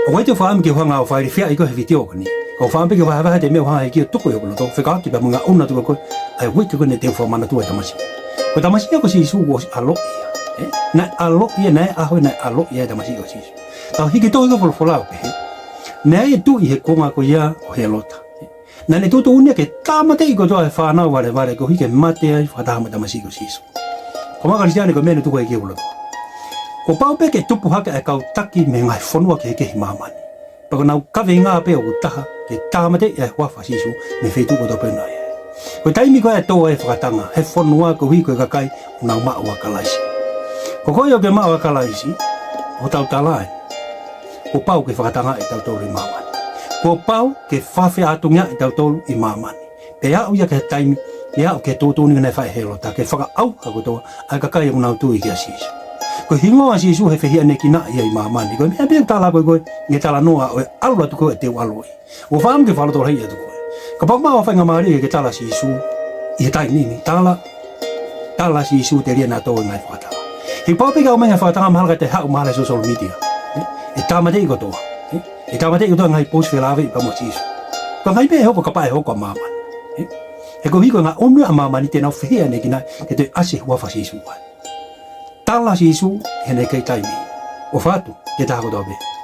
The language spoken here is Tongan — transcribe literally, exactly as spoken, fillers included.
ʻOku ʻikai te u fakaʻamu ke u hanga ʻo fai lifia ʻi he vitiō ko eni. Ka ʻoku ou fakaʻamu pē ke u vahevahe atu e meʻa ʻoku hanga ʻe he ʻEiki ʻo tuku ʻi hoku loto, fekauʻaki pea mo e ngaʻunu atu ko ē ʻa e uike ko eni te u fakamanatua e tamasiʻi. Ko e tamasiʻi ko Sīsū kuo ʻosi ʻaloʻi ia. Ē? Naʻe ʻaloʻi ia, naʻe ʻaho ia naʻe ʻaloʻi ia e tamasiʻi ko Sīsū. Ka ʻoku hiki tohi ko e folofola ʻo pehē, naʻe tuʻu ʻi he kuonga ko ia ʻo Hēlota. Naʻa ne tuʻutuʻuni ke tāmateʻi kotoa e fānau valevale koeʻuhi ke mate ai fakataha mo e tamasiʻi ko Sīsū. Ko e meʻa Kalisitiane ko e meʻa naʻe tuku ai ki he uloto. Kuo pau pē ke tupu hake e kau taki mei he ngaahi fonua kehekehe ʻi māmani. Pea ko honau kaveinga pē ʻoku taha, ke tāmateʻi e huafa Sīsū mei he feituʻu kotoa pē ʻoku nau ʻi ai. Ko e taimi ko ē ʻe tō ai e fakatanga he fonua koeʻuhi ko e kakai ʻoku nau maʻu ʻa Kalaisi. Ko koe ʻoku ke maʻu ʻa Kalaisi, ʻoku tau tala ai. Kuo pau ke fakatangaʻi kitautolu ʻi māmani. Kuo pau ke fakafeʻātungiaʻi kitautolu ʻi māmani. Pea aʻu ia ki he taimi, pea aʻu ki he tuʻutuʻuni naʻe fai ʻe Hēlota, ke fakaʻauha kotoa ʻa e kakai ʻoku nau tui kia Sīsū. Ko e hingoa ʻo Sīsū he fehiʻanekinaʻi ia ʻi māmani. Ko e meʻa pē ʻoku tala ko ē ko e ngaahi talanoa ʻo e ʻalu atu ko ē te u ʻaloʻi. ʻOku ou fakaʻamu ke fakalotolahiʻi atu ko ē. Kapau ʻoku maʻu ha faingamālie ke tala Sīsū ʻi he taimi ni, tala, tala Sīsū telia naʻa tō e ngaahi fakatanga. He pau pē ke ʻomai e ngaahi fakatanga mahalo ka te haʻu mahalo he social media. Ē? ʻE tāmateʻi kotoa. Ē? ʻE tāmateʻi kotoa e ngaahi post felāveʻi pea mo Sīsū. Ko e ngaahi meʻa ʻe hoko kapau ʻe hoko ʻa māmani. Ē? He koeʻuhi ko e ngaʻunu ʻa māmani te nau fehiʻanekinaʻi ke toe ʻasi e huafa Sīsū ai. Tala Sīsū heʻene kei taimi. ʻOfa atu ki he taha kotoa pē.